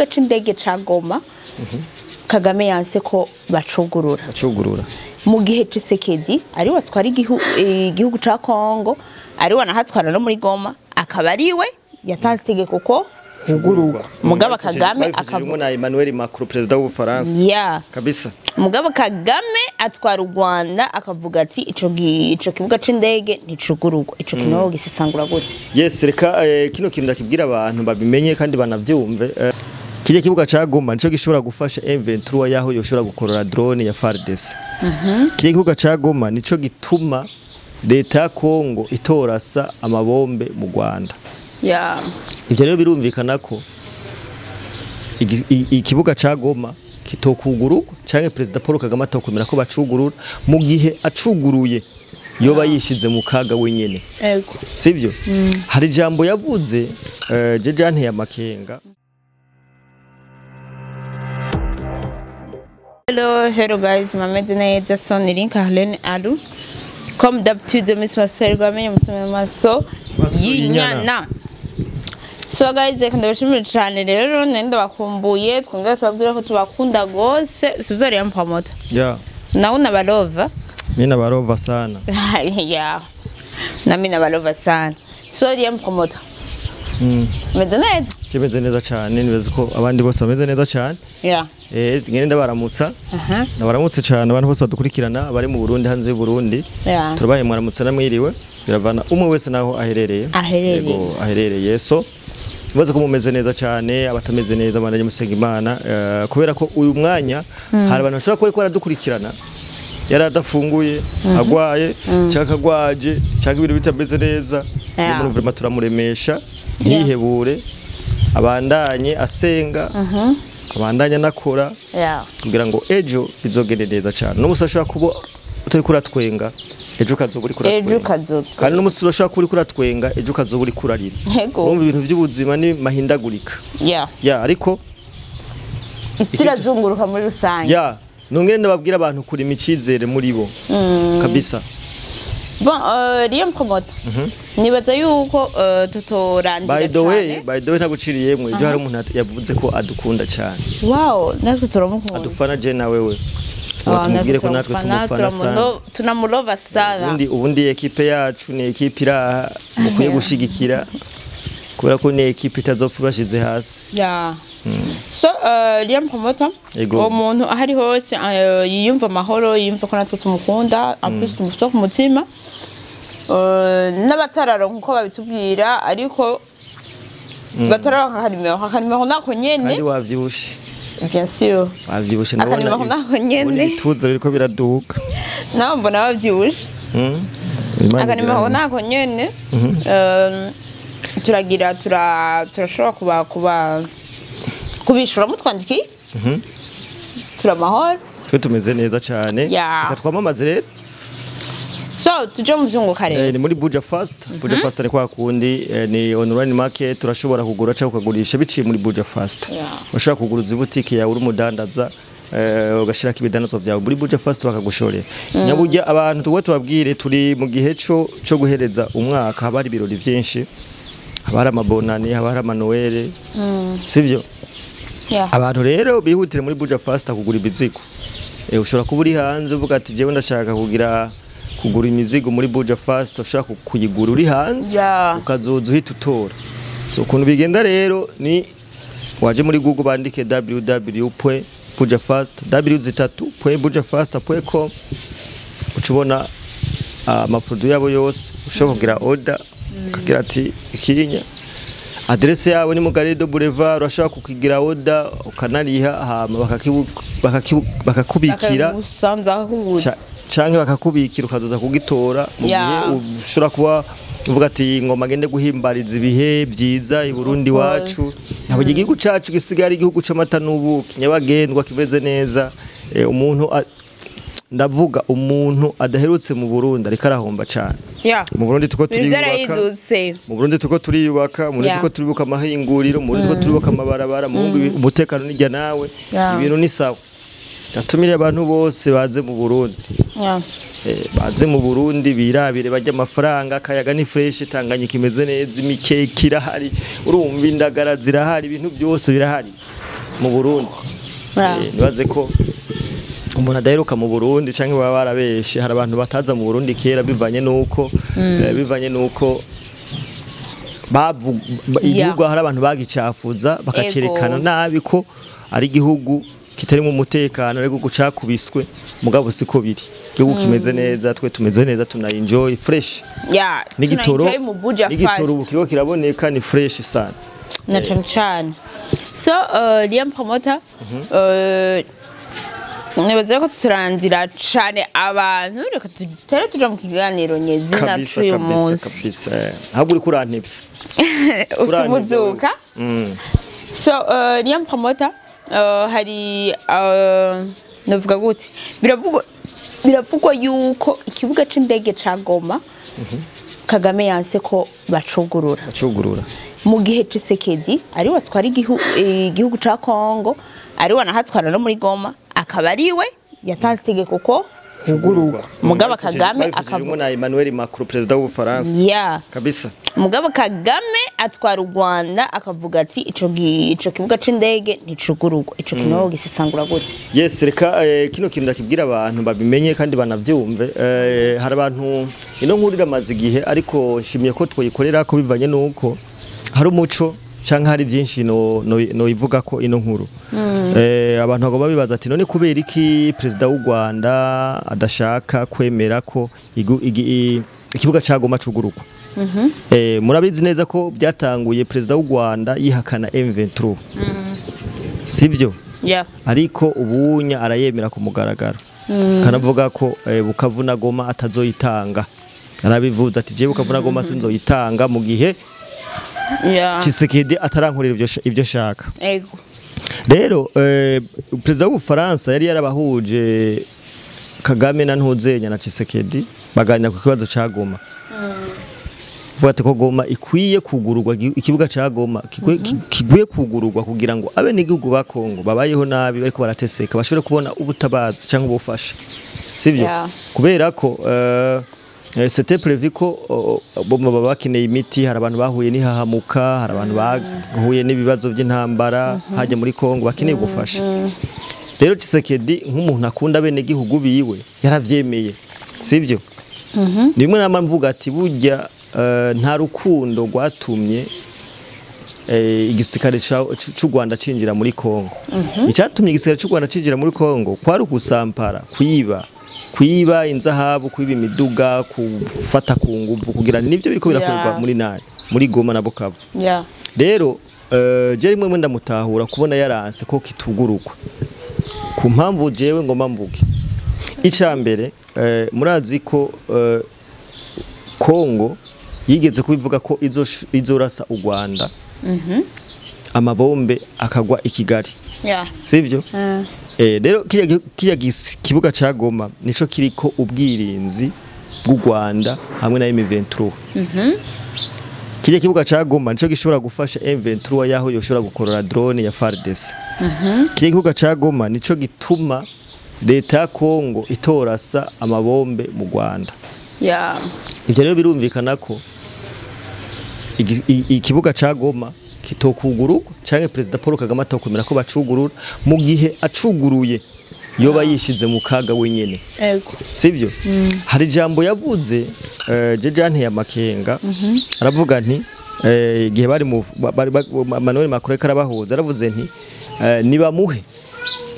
C'indege ca Goma, Kagame yanse ko bacugurura. Acugurura. Mu gihe Tshisekedi ariwe atwara igihugu ca Kongo, ariwe anahatwara no muri Goma, akaba ariwe yatanze itegeko ko hugururwa, mugabo Kagame akavuga na Emmanuel Macron, perezida w'Ubufaransa. Kabisa. Mugabo Kagame atwara u Rwanda, akavuga ati ico kibuga c'indege nticugururwa. Ico kintu gisesangura gute? Yes, reka kino kintu ndakibwira abantu babimenye kandi banavyumve. Kijya kibuga ca Goma nico gishobora gufasha M23 yaho yoshobora gukorora drone ya FARDC. Kijya kibuga ca Goma nico gituma leta ya Kongo itorasa amabombe mu Rwanda. Ibyo rero birumvikana ko ikibuga ca Goma kitokugururwa canke President Paul Kagame atokwemera ko bacugurura, mu gihe acuguruye yoba yishize mu kaga wenyene. Ego. Sivyo? Hari jambo yavuze je janteye amakenga. Hello, hello guys, mameze neza, son Link Arlene Alu. Comme d'habitude, Miss Marcel Gwamenye musome maso yinyana. So guys, reka ndabashimire cyane rero, nenda bakumbuye, twongera tubabwira ko tubakunda gose, sivyo rero promoter? Yeah. Nawe unabalova? Mimi nabalova sana. Yeah. Na mimi nabalova sana. So rero promoter. Meze neza? Kimeze neza cyane, nibaza ko abandi bose bameze neza cyane. Yeah. Ngende ndabaramutsa. Ndabaramutse cyane abantu bose badukurikirana bari mu Burundi, hanze y'u Burundi. Turabaye mwaramutsa namwiriwe, biravana umwe wese naho aherereye. Aherereye. Aherereye. So nibaza ko mumeze neza cyane, abatameze neza bandanye musenga Imana, kubera ko uyu mwanya hari abantu bashobora kuba baradukurikirana yaradafunguye, agwaye, cyangwa agwaje, cyangwa ibintu bitameze neza. Umuntu vraiment turamuremesha, ntihebure, abandanye asenga, abandanye anakora, kugira ngo ejo bizogende neza cyane. N'umusi ashobora kuba utari kuratwenga, ejo kazoba uri kuratwenga. Ejo kazoba. Kandi n'umusi urashobora kuba uri kuratwenga, ejo kazoba uri kurarira. Urumva ibintu by'ubuzima ni mahindagurika. Ariko isi irazunguruka muri rusange. Nongere ndababwira abantu kurima icizere muri bo. Kabisa. Bon, Liam promote. Nibaza yuko tutorandira. By the way ntaguciriyemwe, ibyo hari umuntu yavuze ko adukunda cyane. Wow, natwe turamukunda. Adufana je na wewe. Tumubwire ko natwe tumufana sana. Tunamulova sana. Ubundi equipe yacu ni equipe iraha mukwiye gushigikira, kubera ko ni equipe itazopfa bashize hasi. So Liam promoter, uwo muntu ahari hose yiyumva amahoro, yiyumva ko natwe tumukunda, en plus tumufite ku mutima. N'abatararonka uko babitubwira, ariko batararonka akanimero nako nyene. Kandi wavyibushe. Bien sûr. Wavyibushe ndabona. Akanimero nako nyene. Ibituza biriko biraduka. Nawe mbona wavyibushe. Akanimero nako nyene. Turagira turashobora kuba kubishura mutwandikiye. Turamahoro. Twe tumeze neza cyane. Reka twamamaze rero. So tuje mu byunguka rero. Ni muri Buja Fast. Buja Fast ari kwa kundi ni online market, turashobora kugura cyangwa ukagurisha biciye muri Buja Fast. Ushobora kugura boutique yawe uri umudandaza, ugashirako ibidandazwa byawe muri Buja Fast bakagushorera. Nyaburya abantu tuwe tubabwire turi mu gihe cyo guhereza umwaka, haba hari ibirori byinshi, haba hari amabonani, haba hari amanoel. Sivyo? Abantu rero bihutire muri Buja Fast kugura imizigo. Ushobora kuba uri hanze uvuga ati jewe ndashaka kugura imizigo muri Buja Fast, ushaka kuyigura uri hanze, ukazoza uhita utora. So ukuntu bigenda rero ni waje muri Google bandike www.bujafast w3.bujafast.com, ucubona amaproduit yabo yose, ushobora kugira order ukagira ati ikinya adresse yawe ni mu Gare Boulevard, urashobora kukigira order ukanariha, hama bakakubikira canke bakakubikira ukazoza kugitora mu gihe ushobora kuba uvuga ati ngoma ngende guhimbariza ibihe byiza i Burundi wacu. Ntabwo igihugu cacu gisigaye ari igihugu c'amata n'ubuki nyabagendwa kimeze neza. Umuntu ndavuga umuntu adaherutse mu Burundi ariko arahomba cyane. Mu Burundi tuko turiyubaka. Mu Burundi tuko turiyubaka, mu Burundi tuko turibuka amahinguriro, mu Burundi tuko turibuka amabarabara, mu umutekano nijya nawe, ibintu ni sawa. Ndatumire abantu bose baze mu Burundi. Baze mu Burundi birabire bajya amafaranga, akayaga ni fresh, Tanganyika imeze neza, imikeke irahari, urumva indagara zirahari, ibintu byose birahari. Mu Burundi. Nibaze ko umuntu adaheruka mu Burundi canke baba barabeshe, hari abantu bataza mu Burundi kera bivanye nuko igihugu hari abantu bagicafuza bakacerekana nabi ko ari igihugu kitarimo umutekano, ariko gucakubiswe, mugabo siko biri. Igihugu kimeze neza, twe tumeze neza, tuna enjoy fresh. N'igitoro n'igitoro kiriho kiraboneka, ni fresh sana. Na cyane cyane. So Liam Promoter, nibaza ko turandira cyane abantu, reka tutere tuja mu kiganiro nyezina cy'uyu munsi. Kabisa. Ahubwo uri kurantevya. Utumuzuka. So Liam Promoter, hari navuga gute, biravugwa yuko ikibuga c'indege ca Goma Kagame yanse ko bacugurura mu gihe Tshisekedi ari watwara igihugu ca Kongo, ari wanahatwara no muri Goma, akaba ariwe yatanze itegeko ko hugururwa. Mugabo Kagame akavuga na Emmanuel Macron president w'Ubufaransa. Kabisa. Mugabo Kagame atwara u Rwanda akavuga ati ico kibuga c'indege nticugururwa. Ico kinogo gisesangura gute? Yes, reka kino kintu ndakibwira abantu babimenye kandi banavyumve. Hari abantu ino nkuru iramaze igihe, ariko nshimiye ko twoyikorera ko bivanye nuko hari umuco canke hari byinshi no ivuga ko ino nkuru. Abantu bagomba bibaza ati none kubera iki president w'u Rwanda adashaka kwemera ko ikibuga ca Goma cugururwa? Murabizi neza ko byatanguye president w'u Rwanda yihakana M23. Sivyo? Ariko ubunya arayemera ku mugaragaro. Kanavuga ko Bukavu na Goma atazoyitanga. Arabivuza ati je Bukavu na Goma sinzoyitanga mu gihe Tshisekedi atarankorera ibyo shaka. Ego. Rero president w'Ubufaransa yari yarabahuje Kagame na Ntuzenya na Tshisekedi baganira ku kibazo ca Goma. Vuga ko Goma ikwiye kugururwa, ikibuga ca Goma kigwiye kugururwa kugira ngo abe n'igihugu ba Kongo babayeho nabi bariko barateseka bashobore kubona ubutabazi cyangwa ubufasha. Sivyo? Kubera ko c'était prévu ko baba bakeneye imiti, hari abantu bahuye n'ihahamuka, hari abantu bahuye n'ibibazo by'intambara hajya muri Kongo bakeneye ubufasha. Rero Tshisekedi nk'umuntu akunda bene gihugu biwe yaravyemeye. Sivyo? Nimwe nama mvuga ati burya nta rukundo rwatumye igisirikare c'u Rwanda cinjira muri Kongo. Icyatumye igisirikare c'u Rwanda cinjira muri Kongo kwari ugusampara, kwiba inzahabu, kwiba imiduga, kufata ku nguvu, kugira nivyo biriko birakorwa muri nani, muri Goma na Bukavu. Rero je rimwe mwe ndamutahura kubona yaranse ko kitugurukwa. Ku mpamvu jewe ngoma mvuge. Ica mbere murazi ko Kongo yigeze kubivuga ko izorasa u Rwanda. Amabombe akagwa i Kigali. Sivyo? Rero kiya kibuga ca Goma nico kiriko ubwirinzi bw'u Rwanda hamwe na M23. Kiya kibuga ca Goma nico gishobora gufasha M23 yaho yoshobora gukorora drone ya FARDC. Kiya kibuga ca Goma nico gituma leta ya Kongo itorasa amabombe mu Rwanda. Ibyo rero birumvikana ko ikibuga ca Goma kitokugururwa canke President Paul Kagame atokwemera ko bacugurura mu gihe acuguruye yoba yishize mu kaga wenyene. Ego. Sivyo? Hari jambo yavuze je janteye amakenga, aravuga nti igihe bari mu Emmanuel Macron karabahuza, aravuze nti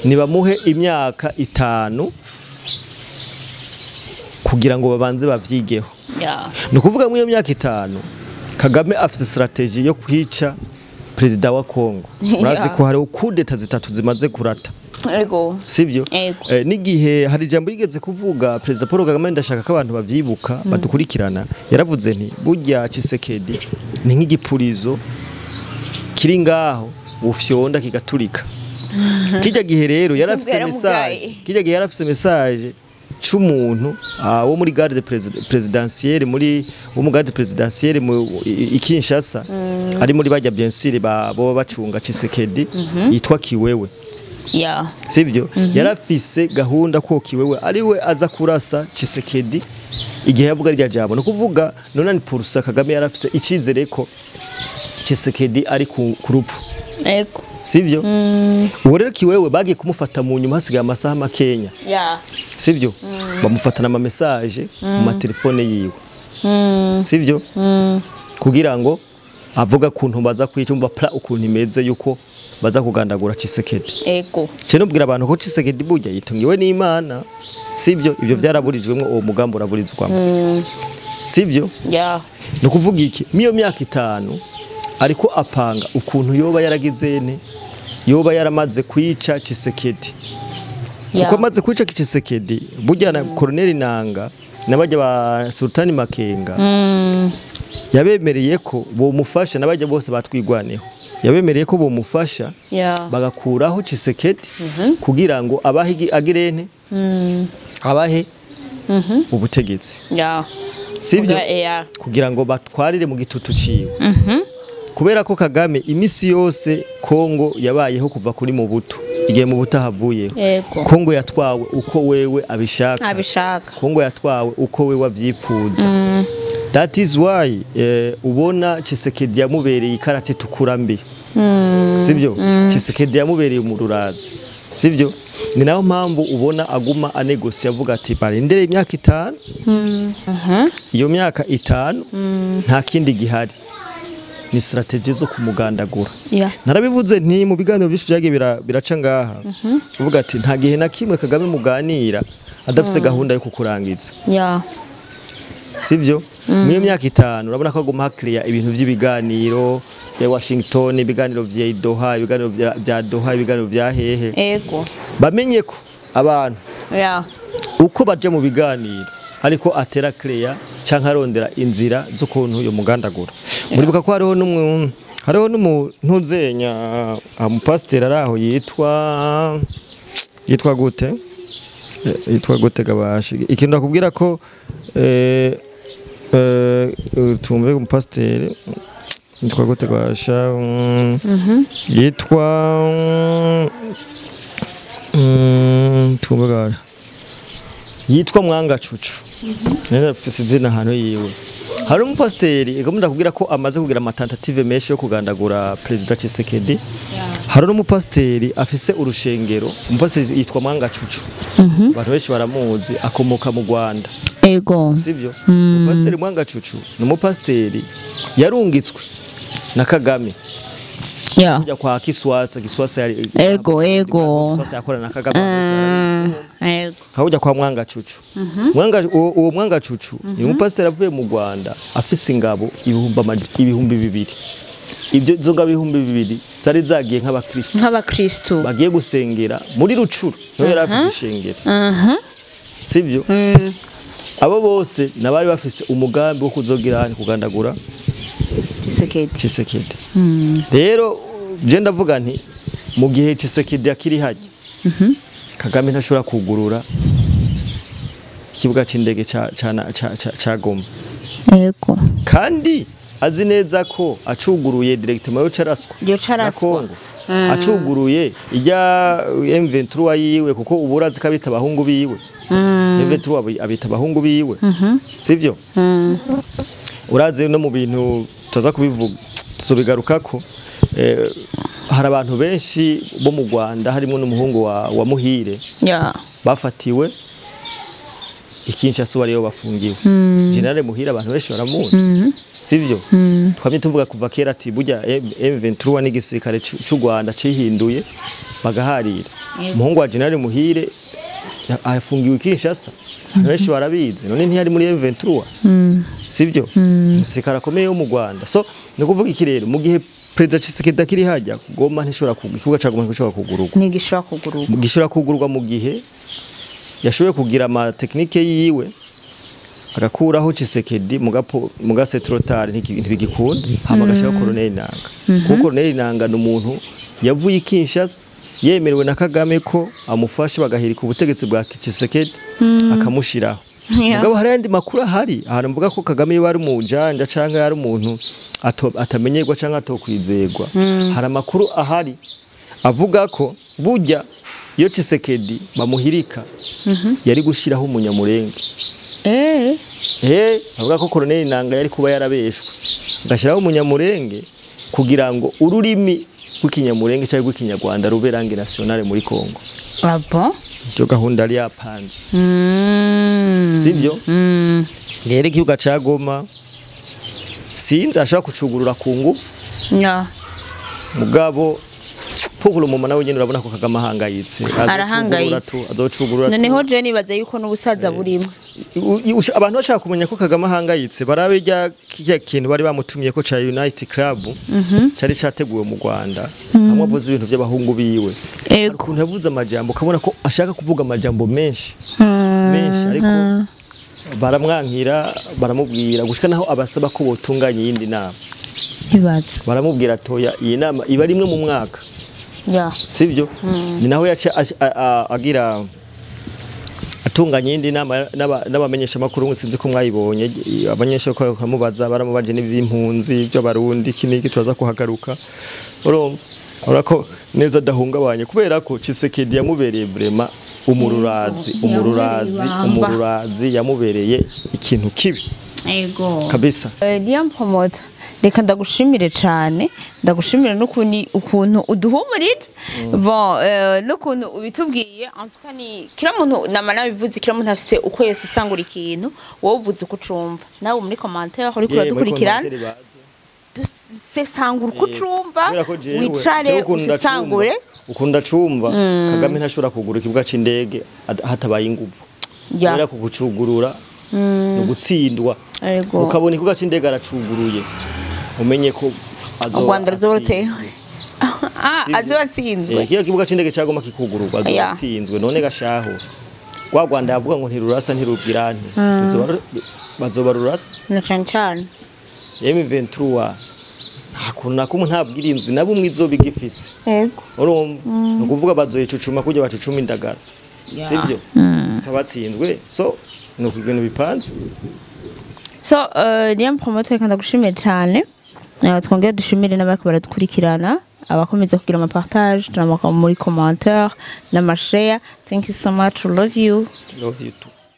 nibamuhe imyaka 5 kugira ngo babanze bavyigeho. Ni kuvuga mu iyo myaka 5 Kagame afise strategie yo kwica president wa Kongo. Murazi ko hariho coup d'etat zitatu zimaze kurata. Ego. Sivyo? N'igihe hari jambo yigeze kuvuga President Paul Kagame, ndashaka ko abantu bavyibuka badukurikirana, yaravuze nti burya Tshisekedi ni nk'igipurizo kiri ngaho ufyonda kigaturika. Kijya gihe rero yarafise message, kijya gihe yarafise message c'umuntu wo muri garde présidentielle, muri wo mu garde présidentielle mu Kinshasa, ari muri bajya bien sûr bo bacunga Tshisekedi, yitwa Kiwewe. Sivyo? Yarafise gahunda ko Kiwewe ari we aza kurasa Tshisekedi igihe yavuga rya jambo. No kuvuga none ni purusa Kagame yarafise icizere ko Tshisekedi ari ku rupfu. Ego. Sivyo? Uwo rero Kiwewe bagiye kumufata mu nyuma hasigaye amasaha makenya. Sivyo? Bamufatana ama message mu matelefone yiwe. Sivyo? Kugira ngo avuga kuntu baza kwicumba plan ukuntu imeze yuko baza kugandagura Tshisekedi. Ego. Cyo nubwira abantu ko Tshisekedi burya yitungiwe n'Imana. Sivyo? Ibyo byaraburijwemo, uwo mugambo uraburizwamo. Sivyo? No kuvuga iki? Miyo myaka 5 ariko apanga ukuntu yoba yaragize ne yoba yaramaze kwica Tshisekedi. Kuko amaze kwica Tshisekedi burya na Colonel Nanga nabajya ba Sultani Makenga yabemereye ko bomufasha nabajya bose batwigwaneho. Yabemereye ko bomufasha bagakuraho Tshisekedi kugira ngo abahe agirene abahe ubutegetsi. Sivyo? Kugira ngo batwarire mu gitutu ciwe. Kubera ko Kagame imisi yose Kongo yabayeho kuva kuri Mobutu, igihe Mobutu ahavuye Kongo yatwawe uko wewe abishaka. Kongo yatwawe uko wewe avyipfuza. That is why ubona Tshisekedi yamubereye ikarate tukura mbi. Sivyo? Tshisekedi yamubereye umururazi. Sivyo? Ni nayo mpamvu ubona aguma anegosi avuga ati barindere imyaka 5. Iyo myaka 5 nta kindi gihari. Ni strategy zo kumugandagura. Narabivuze nti mu biganiro byinshi byagiye biraca ngaha. Uvuga ati nta gihe na kimwe Kagame muganira adafise gahunda yo kukurangiza. Sivyo? Mu myaka 5 urabona ko aguma hakiriya ibintu by'ibiganiro bya Washington, ibiganiro vya Doha, ibiganiro bya Doha, ibiganiro vya hehe. Ego. Bamenye ko abantu uko baje mu biganiro ariko atera clear canke arondera inzira z'ukuntu yo mugandagura. Muribuka ko hariho n'umuntu umupasiteri araho yitwa gute? Yitwa gute gabashi? Ikintu ndakubwira ko tumve umupasiteri yitwa gute gasha? Yitwa tumve gasha. Yitwa Mwangacucu. Nenda mfise izina ahantu yiwe. Hari umupasiteri ego ndakubwira ko amaze kugira amatentative menshi yo kugandagura President Tshisekedi. Hari n'umupasiteri afise urushengero, umupasiteri yitwa Mwangacucu. Abantu benshi baramuzi, akomoka mu Rwanda. Ego. Sivyo? Umupasiteri Mwangacucu ni umupasiteri yarungitswe na Kagame. Kujya kwa Kiswasa, Kiswasa yari ego ego. Kiswasa yakorana na Kagame. Ego. Kujya kwa Mwangacucu. Uwo Mwangacucu ni umupasiteri avuye mu Rwanda afise ingabo ibihumbi 2. Ibyo zo ngabo 2000 zari zagiye nk'abakristo. Nk'abakristo. Bagiye gusengera muri Rucuru. Niho yari afise ishengero. Sivyo? Abo bose nabari bafise umugambi wo kuzogira kugandagura Tshisekedi. Tshisekedi. Rero je ndavuga nti mu gihe Tshisekedi akiri hajya Kagame ntashobora kugurura ikibuga c'indege ca Goma. Yego. Kandi azi neza ko acuguruye directement yo caraswa. Yo caraswa. Acuguruye ijya M23 yiwe kuko uburazi kabita abahungu biwe. M23 abita abahungu biwe. Sivyo? Uraze no mu bintu tuza kubivuga tuzobigarukako hari abantu benshi bo mu Rwanda harimo n'umuhungu wa Muhire bafatiwe ikinshasa bariyo bafungiwe. General Muhire abantu benshi baramuzi. Sivyo? Twamye tuvuga kuva kera ati burya M23 n'igisirikare cy'u Rwanda cihinduye bagaharira. Umuhungu wa General Muhire afungiwe Kinshasa. Benshi barabizi. None ntiyari muri M23. Sivyo? Umusirikare akomeye wo mu Rwanda. So ni kuvuga iki rero mu gihe President Tshisekedi akiri hajya Goma ntishobora ikibuga ca Goma ntishobora kugururwa. Ntigishobora kugururwa. Gishobora kugururwa mu gihe yashoboye kugira ama technique yiwe agakuraho Tshisekedi mu gasetrotari ntibigikunda hama agashaka Colonel Nanga. Kuko Colonel Nanga ni umuntu yavuye Kinshasa yemerewe na Kagame ko amufasha bagahirika ubutegetsi bwa Tshisekedi akamushiraho. Mugabo hari andi makuru ahari ahantu mvuga ko Kagame yari mu janja canke yari umuntu atamenyerwa canke atokwizegwa. Hari amakuru ahari avuga ko burya iyo Tshisekedi bamuhirika yari gushiraho umunyamurenge. Avuga ko Colonel Nanga yari kuba yarabeshwe agashiraho umunyamurenge kugira ngo ururimi rw'ikinyamurenge cyangwa rw'ikinyarwanda rube langue nationale muri Congo. Ah bon? Iyo gahunda yari yapanze. Sibyo? Rero ikibuga ca Goma sinzi ashaka kucugurura ku ngufu. Mugabo pugura umuma nawe nyene urabona ko Kagame ahangayitse. Arahangayitse. Azocugurura. Noneho je nibaza yuko n'ubusaza burimo. Abantu bashaka kumenya ko Kagame ahangayitse barabe rya kirya kintu bari bamutumye ko ca Unity Club cari categuwe mu Rwanda, hamwe avuze ibintu by'abahungu biwe. Ukuntu yavuze amajambo ukabona ko ashaka kuvuga amajambo menshi menshi, ariko baramwankira, baramubwira gushika naho abasaba ko botunganya iyindi nama. Ntibaza. Baramubwira toya iyi nama iba rimwe mu mwaka. Sibyo? Ni naho yaca agira atunganya iyindi nama n'abamenyesha makuru, sinzi ko mwayibonye, abanyesha ko bakamubaza baramubaje n'ibimpunzi by'abarundi iki n'iki, turaza kuhagaruka. Urumva ko neza adahungabanye kubera ko Tshisekedi yamubereye vraiment umururazi yamubereye ikintu kibi. Ego. Kabisa. Liam Promoter, reka ndagushimire cyane, ndagushimire n'ukuntu ukuntu uduhumurira. Bon, n'ukuntu ubitubwiye, en tout cas ni kila muntu namana bivuze, kila muntu afise uko yose sangura ikintu, wowe uvuze uko ucumva. Nawe muri commentaire uri kuradukurikirana, dusesangura uko ucumva, wicare usesangure. Ukunda cumva Kagame ntashobora kugura ikibuga c'indege hatabaye inguvu. Kubera kugucugurura no gutsindwa. Ukabona ikibuga c'indege aracuguruye, umenye ko Rwanda azoroteye. Azotsinzwe. Kiyo kibuga c'indege cagoma kikugururwa azotsinzwe. None gashaho kwa Rwanda yavuga ngo ntirurasa ntirubwirante, bazoba rurasa na cyane cyane M23 hakuna kumwe ntabwirinzi nabo umwizo bigifise. Yego. Urumva no kuvuga bazoyicucuma kujya bacucuma indagara. Sibyo? So batsinzwe, so nuko ibintu bipanze. So Liam Promoter, kandi ndagushimiye cyane. Twongere dushimire n'abako baradukurikirana, abakomeza kugira ama partage, n'ama muri commentaire, n'ama share. Thank you so much. Love you. Love you too.